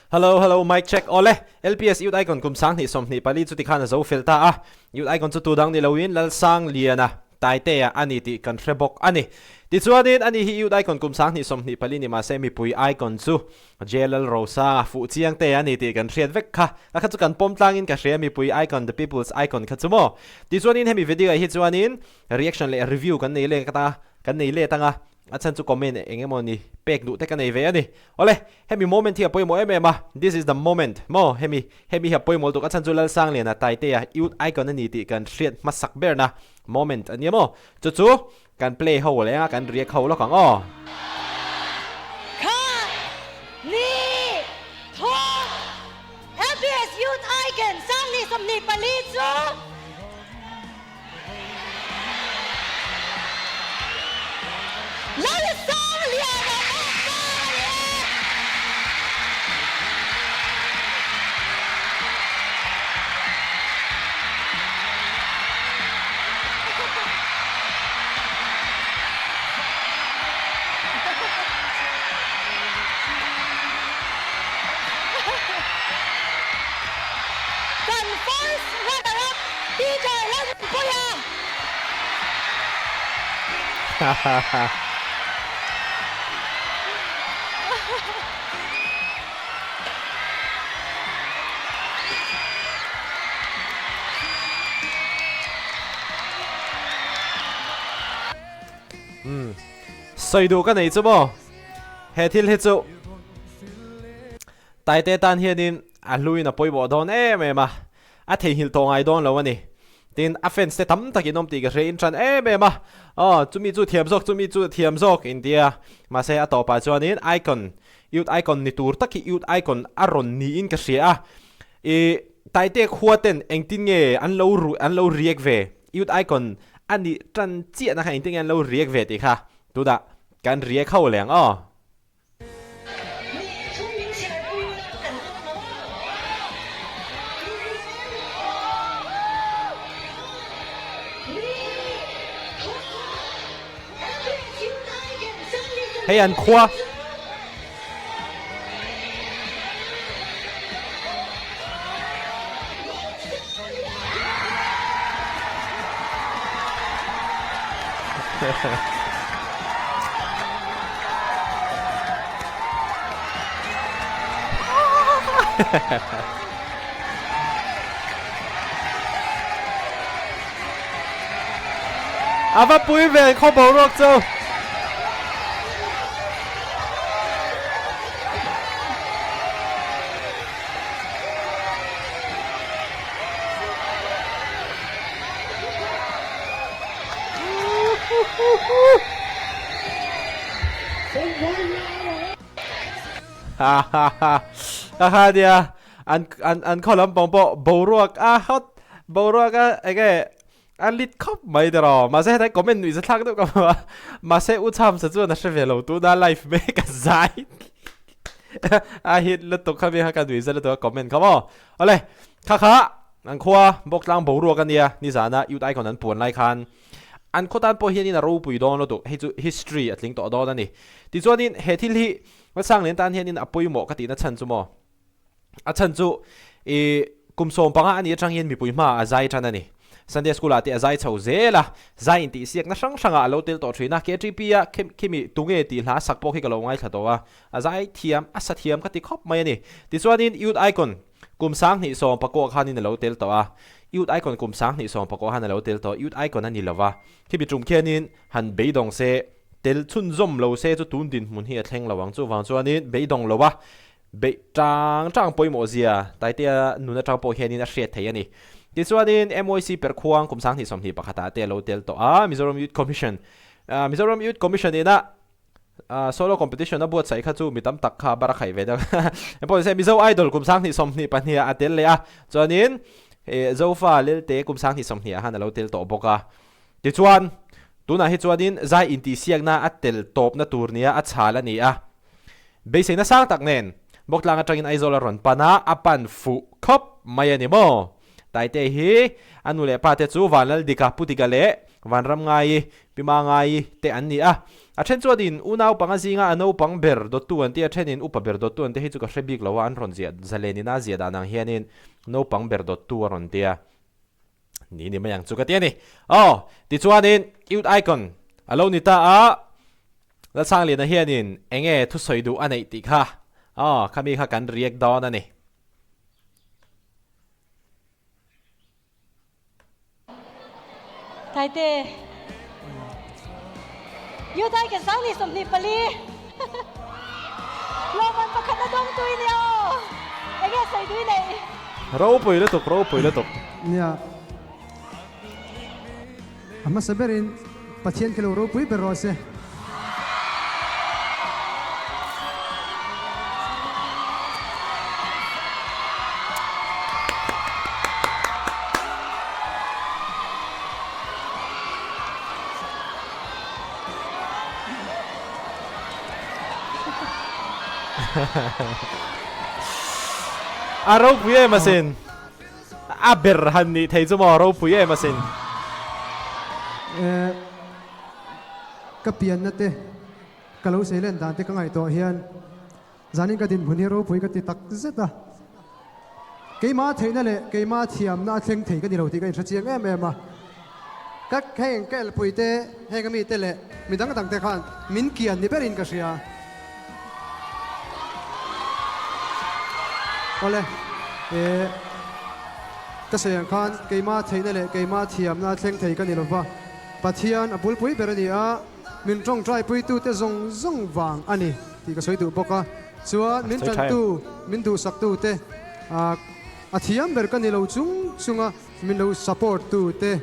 Hello hello mic check awle LPS Youth Icon kum 20 24 chu tikhan a zo fel ta a Youth Icon chu tu dang ni loin Lalsang Liana Taitea a ni tih kan hre bawk a ni. Tichuanin ani hi Youth Icon kum 20 24 ni mahse mipui Icon chu JLL Rosa fuh chiang te a ni tih kan hriat vek kha. A kha chu kan pawm tlangin ka hria mipui Icon the people's Icon kha chu maw. Tichuanin hemi video ah hi chuanin reaction leh review kan nei leh ta kan nei let anga A chhan chu comment eng emaw ni pek duh te ka nei ve a ni. Awle, hemi moment hi a pawimawh em em a, this is the moment maw, hemi hemi hi a pawimawh lutuk, a chhan chu Lalsangliana Taitea youth icon a ni tih kan hriat hmasak berna moment a nia maw, chu chu kan play ho leh anga kan react ho lawk ang aw. Kha ni thawk LPS Youth Icon 2024 chu. Lalsangliana Mawpa a ni e. Kan first runner up Peter Lalnunpuia. Umm sawi duh ka nei chu maw he thil hi chu Taite tan hianin a hluin a pawimawh dawn em em a, a theihnghilh tawh ngai dawn lo a ni. Tin, a fans te tam takin awm tih ka hria in tan em em a, aw chumi chu thiam zawk chumi chu thiam zawk intia, mahse a tawpah chuanin icon, youth icon ni tur tak hi youth icon a rawn niin ka hria a, ih Taite khua ten engtin nge an lo ru an lo react ve, youth icon a nih tan chiahna kha engtin nge an lo react ve tih kha tunah kan react ho leh ang aw. Hei an khua. A va pui ve khaw boruak chu. Ha ha nia an an an khaw lampang pawh boruak a hot boruak a enge a lit khawp mai te rawh mahse hetlai comment nuih zathlak deuh ka hmu a mahse u chham sa chuan a hre ve lo tuna live mek a zai a hit lutuk kha mi kha ka nuih zat lutuk a comment kha maw awle kha kha an khua bawktlang boruak a nia nizana youth icon an puan lai khan an khaw tan pawh hianin a ropui dawn lutuk hei chu history a tling tawh dawn a ni tichuanin he thil hi Lalsanglian tan hianin a pawimawh ka tihna chhan chu maw A chhan chu i kum 15 a nih atang hian mipui hmaah a zai tan a ni. Sunday School ah te a zai chho zel a, zai intihsiakna hrang hrangah a lo tel tawh thin a, KTP a khimi tunge tih hla sak pawh khi ka lo ngaithla tawh a, a zai thiam, a sa thiam ka ti khawp mai a ni. Tichuanin Youth Icon kum 2019 khanin a lo tel tawh a, Youth Icon kum 2019 khan a lo tel tawh, Youth Icon a ni lo va, khimi tum khianin han beidawng se, tel chhunzawm lo se chu tun dinhmun hi a thleng lo ang, chuvang chuanin beidawng lo a, Beih tang tang pawimawh zia Taitea nun atang pawh hianin a hriat thei a ni. Tichuanin MYC Perkhuang kum 2021 ah te a lo tel tawh a, Mizoram Youth Commission Mizoram Youth Commission ina solo competition a buatsaih kha chu mi tam tak kha bar a khaih ve deuh. Engpawh nise Mizo Idol kum 2022 ah a tel leh a, chuanin Zofa Lelte kum 2020 ah khan a lo tel tawh bawk a. Tichuan tunah hi chuanin zai intihsiakna a tel tawpna tur nia a chhal a ni a. Beiseina sang tak nen Bawktlang atangin Aizawl a rawn pan a, a pan fuh khawp mai a ni maw? Taite hi a nu leh pa te chu Vanlaldika, Pu Dika leh Vanramngai, Pimangai te an ni a. A then chuanin unau panga zinga a naupang ber dawttu an ti a, thenin upa ber dawttu an ti hei chu ka hre bik lo a, an rawn ziah zalen ina ziah dan ang hianin naupang ber dawttu a rawn ti a. Ni ni mai ang chu ka ti a ni. Aw, tichuanin Youth Icon a lo ni ta a, Lalsangliana hianin enge thusawi duh a neih tih kha, aw, khami kha kan react dawn a ni. Taite, Youth Icon 2024 lawmman pakhat a dawng tui nia aw, enge sawi tui neih? Ropui lutuk, ropui lutuk. Nia, a hmasa berin Pathian khi lo ropui ber rawh se. A ropui em asin. A ber han nih thei chu maw ropui em asin. Eh, ka pianna te, ka lo sei len dan te ka ngaihtuah hian zanin ka dinhmun hi ropui ka ti tak zet a. Keimah theihna leh keimah thiamna a thleng thei ka ni lo tih ka inhre chiang em em a. Ka heng ka elpui te, heng a mite leh mi dang dang te khan min kian ni berin ka hria. Awle, eh, ka sawi ang khan keimah theihna leh keimah thiamna a thleng thei ka ni lova, Pathian a bulpui ber a ni a, min tawngtai puitute zawng zawng vang a ni tih ka sawi duh bawk a. Chuan min tantu, min duhsaktute, a thiam ber ka ni lo chung chunga Min lo support tu te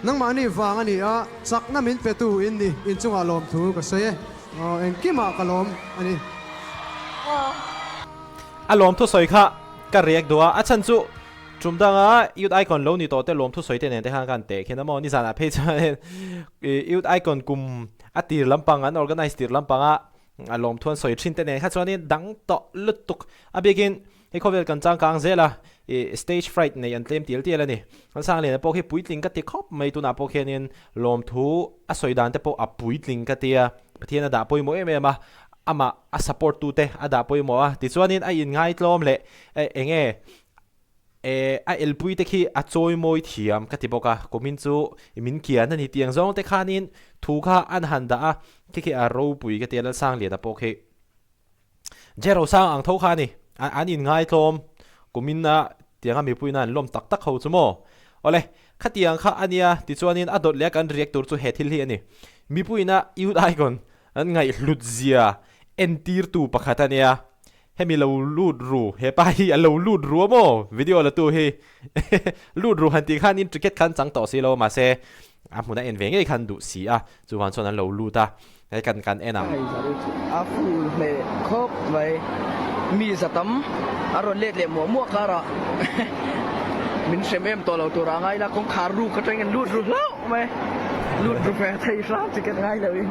nangmahni vang a ni a, chakna min pe tu in ni, inchungah lawmthu ka sawi e, aw engkimah ka lawm a ni. A lawmthu sawi kha ka react duh a, a chhan chu tum danga Youth Icon lo ni tawh te lawmthu sawi te nen te khan ka han teh khin a maw, nizanah phei chuan Youth Icon kum a tir lampang an organize tir lampanga a lawmthu an sawi thin te nen kha chuanin dang tawh lutuk a bikin Hei khawvel kan changkang zel a, ih stage fright nei an tlem tial tial a ni. Kan Sangliana pawh khi puitling ka ti khawp mai, tunah pawh khianin lawmthu a sawi dan te pawh a puitling ka ti a, Pathian a dah pawimawh em em a, amah a support tu te a dah pawimawh a, tichuanin a inngaitlawm leh eng nge eh a elpui te khi a chawimawi thiam ka ti bawk a, kumin chu min kian a ni tih ang zawng te khanin thu kha an han dah a, khi khi a ropui ka ti a Lalsangliana pawh khi. Jero sang ang tho kha a ni. An inngaitlawm kumin a tianga mipuiin a an lawm tak tak ho chu maw? Awle, khatiang kha a nia tichuanin a dawt leh a kan react tur chu he thil hi a ni. Mipuiin a Youth Icon an ngaihhlut zia entirtu pakhat a nia. Hemi lo lut ru, he pa hi a lo lut ru a maw? Video la tu hi lut ru han tih khanin ticket khan chang tawh si lo mahse a hmun a en ve ngei khan duh si a, chuvang chuan an lo lut a. Hei kan kan en ang. Hei zarin chu a full hmel khawp mai. Mi za tam a rawn let leh muah muah karah min hrem em tawh lo tur a ngai la, kawngkhar ruk atangin an lut ru hlauh mai. Lut ru ve thei hram ticket ngai loin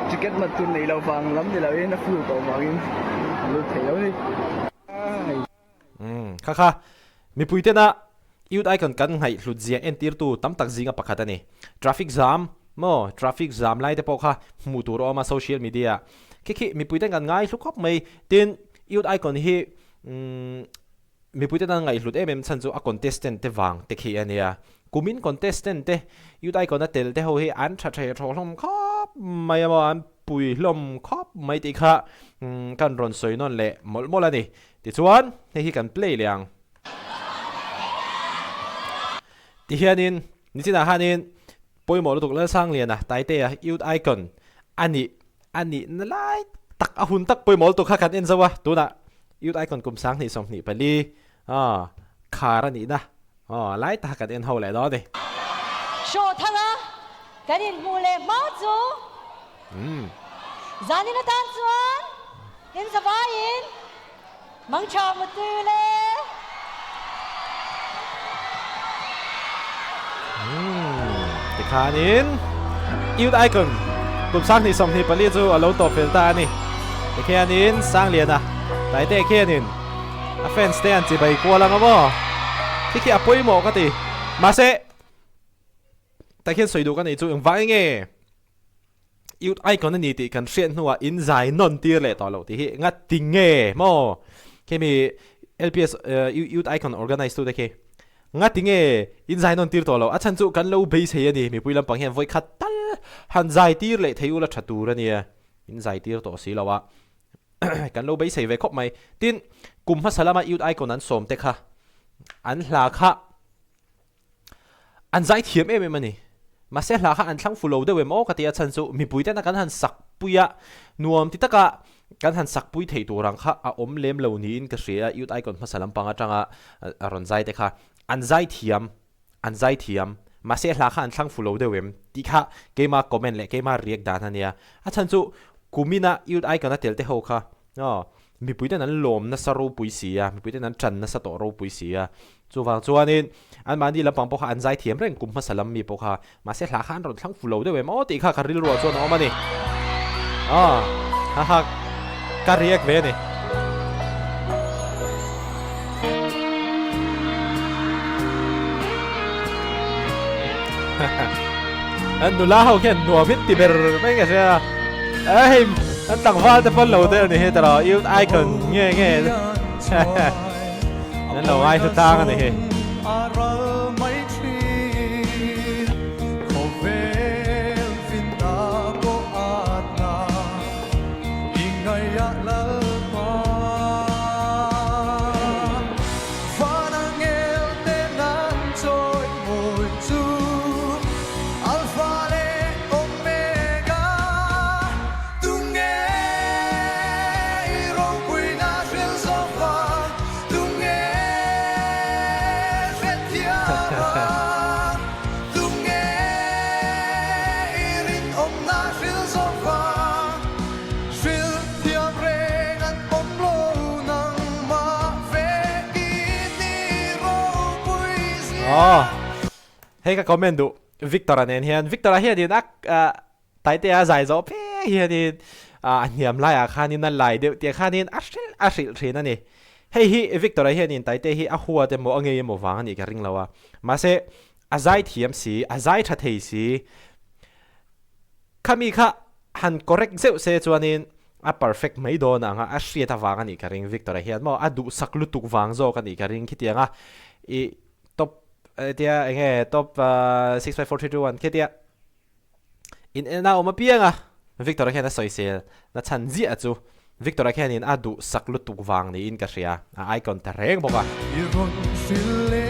ticket mat tur nei lo vang lam ni loin a full tawh vangin an lut thei lo ni. Umm kha kha mipui tena Youth Icon kan ngaihhlut zia entirtu tam tak zinga pakhat a ni. Traffic jam maw traffic jam lai te pawh kha hmuh tur a awm a social media ah. Khi khi mipui ten kan ngaihlu khawp mai. Tin Youth Icon hi umm mipui ten an ngaihhlut em em chhan chu a contestant te vang te khi a nia. Kumin contestant te Youth Icon a tel te ho hi an tha thei thaw hlawm khawp mai a maw an pui hlawm khawp mai tih kha kan rawn sawi nawn leh mawlh mawlh a ni. Tichuan, hei hi kan play leh ang. Tihianin, nichinah khanin pawimawh lutuk Lalsangliana, Taitea, Youth Icon a nih a nihna lai tak a hun tak pawimawh lutuk kha kan en zo a, tunah Youth Icon kum 2024 aw khar a nihna aw lai tak kha kan en ho leh dawn a ni. Show thanga kan inhmuh leh hma chu zanin atan chuan In zavaiin mangtha mutui le. Tikhanin Youth Icon kum 2024 chu a lo tawp fel ta a ni. Tikhianin Sangliana Taite khianin a fans te an chibai kual ang a maw? Khi khi a pawimawh ka ti. Mahse. Tah hian sawi duh ka nei chu engvang enge Youth Icon a ni tih kan hriat hnuah in zai nawn tir leh tawh loh tih hi nga ti nge maw? Khemi LPS Youth Icon organise tute khi nga ti nge in zai nawn tir tawh loh? A chhan chu kan lo beisei a ni, mipui lampang hian vawi khat tal han zai tir leh thei ula tha tur a nia, in zai tir tawh si lo a, kan lo beisei ve khawp mai. Tin, kum hmasa lama Youth Icon an sawm te kha an hla kha An zai thiam em em a ni. Mahse hla kha an thlang fu lo deuh em aw ka ti a chhan chu mipui tena kan han sak pui a, nuam ti taka kan han sak pui theih tur ang kha a awm lem lo niin ka hria a, Youth Icon hmasa lampang atanga a rawn zai te kha an zai thiam, an zai thiam, mahse hla kha an thlang fu lo deuh em tih kha keima comment leh keima react dan a nia. A chhan chu kumina Youth Icon a tel te ho kha aw mipui ten an lawm nasa ropui si a, mipui ten an tan nasa tawh ropui si a, chuvang chuanin anmahni lampang pawh kha an zai thiam reng kum hmasa lam mi pawh kha, mahse hla kha an rawn thlang fu lo deuh em aw tih kha ka rilruah chuan a awm a ni. Aw haha ka react ve a ni. An nula ho khian nuam hi ti ber mai ka hria a hei an tlangval te pawn lo te ani hi tawrh youth icon nge nge an lo ngai hlu tlang ani hi. Aww hei ka comment duh Victor-a nen hian Victor-a hianin a Taitea zai zawh phe hianin a hniam laiah khanin a lai deuh tih khanin a hrilh a hrilh thin a ni. Hei hi Victor-a hianin Taitea hi a huat emaw a ngei emaw vang a nih ka ring lo a mahse a zai thiam si a zai tha thei si Khami kha han correct zeuh se chuanin a perfect mai dawn ang a, a hriat avang a nih ka ring Victor-a hian maw a duhsak lutuk vang zawk a nih ka ring khitiang a i top tia enge top 65431 khitia in en a awm apiang a Victor-a khian a sawisel na chhan ziah chu Victor-a khianin a duhsak lutuk vang niin ka hria, a icon ta reng bawk a. I rawn hrilh e,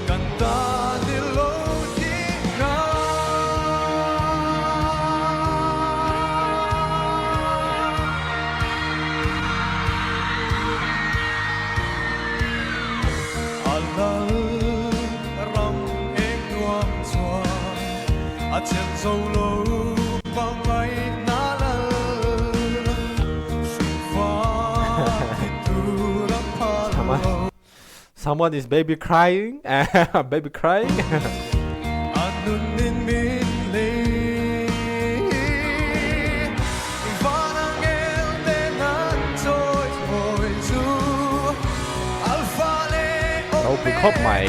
kan tan i lo thih kha. A lal ram eng nuam chuan a chelh zo lo. Someone is baby crying baby crying Ropui khawp mai.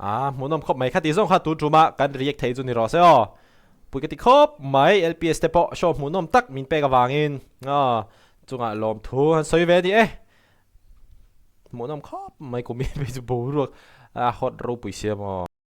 A hmuhnawm khawp mai kha tih zawng kha tun ṭuma kan react thei chu ni rawh se aw. Pui ka ti khawp mai LPS te pawh show hmuhnawm tak min pek avangin aw chungah lawmthu an sawi ve a ni e. Hmuhnawm khawp mai kum hi chu boruak a hot ropui sia maw.